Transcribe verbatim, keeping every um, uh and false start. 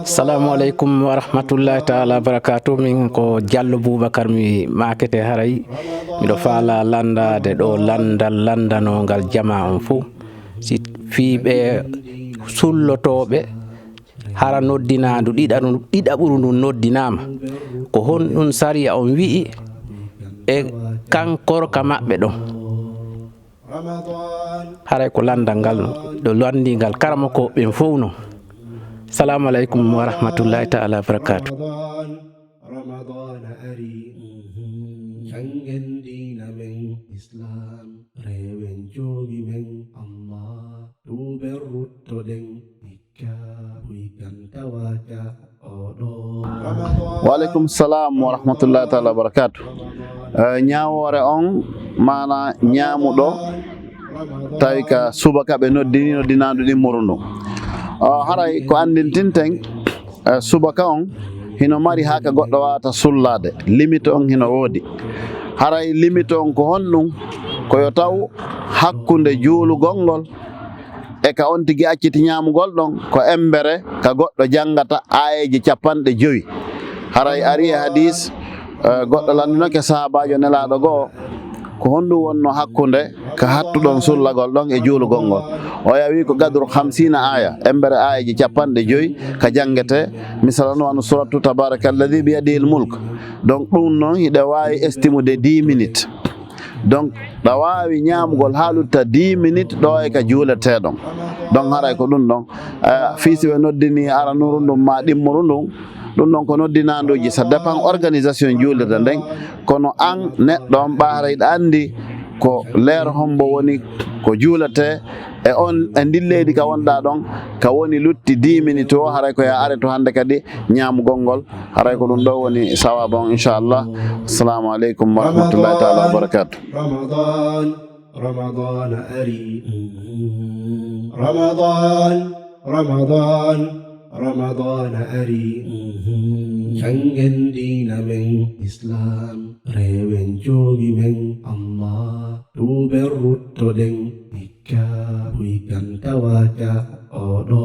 Salamu aleykum wa rahmatullahi taala wa barakatuh. Min ko Diallo Boubacar, mi makete haray. Miɗo faala landaade ɗo landal landanongal jama on fof. Si fii ɓe sullotooɓe, hara noddinaandu ɗiɗaɓu-, ɗiɗaɓuru ndun noddinaama. Ko honɗun sariya on wi'i e kan korka maɓɓe ɗon? Haray ko landal ngal no, ɗo landingal karamoko ɓen fow no. Salamu aleykum wa rahmatullahi taala wa barakatuh. Ramadan ari, jangen diina men Islam, rewen joomi men Allah, tuuben ruttoɗen, hikka buy kan tawaaka oɗo. Wa aleykum salam wa rahmatullahi taala wa barakatuh. Eh, ñaawoore on, maana ñaamuɗo, tawi ka subaka ɓe noddini, noddinaandu ɗimmuru ndun. Ah, haray ko anndintinten, eh, subaka on hino mari haa ka goɗɗo waawata sullaade. Limite on hino woodi. Haray limite on ko honɗun? Ko yo taw hakkunde juulugol ngol e ka on tigi acciti ñaamugol ɗon ko embere ka goɗɗo janngata aayeeje capanɗe jowi. Haray ari e hadiis, eh, goɗɗo lanndinoke sahaabaajo Nelaaɗo goo, ko honɗun wonno hakkunde ka hattuɗon sullagol ɗon e juulugol ngol? O yawi ko qadru khamsina aya, embere aayeeje capanɗe jowi ka janngete. Misalan, wano suratu Tabaraka alladhi biyadihil mulk. Donc, ɗun non hiɗa waawi estimude dix minutes. Donc, ɗa waawi ñaamugol haa lutta dix minutes ɗo e ka juuleteɗon. Donc, haray ko ɗun ɗon. Eh, fii si ɓe noddini aranuru ndun maa ɗimmuru ndun, ɗun ɗon ko noddinaanduuji, ça dépend organisation juulirde nden. Kono an neɗɗo on ɓa haray ɗa anndi ko leer hombo woni ko juuletee e on, e ndin leydi ka wonɗa ɗon, ka woni lutti dix minutes o, haray ko ya aretu hannde kadi ñaamugol ngol. Haray ko ɗun ɗo woni sawaaba on, inchallah. Assalamu aleykum wa rahmatullahi taala wa barakatuh. Ramadan, Ramadan ari. Ramadan, Ramadan, Ramadan ari. Jangen diina men Islam, rewen joomi men Allah, tuuben ruttoɗen, hikka buy kan tawaaka oɗo.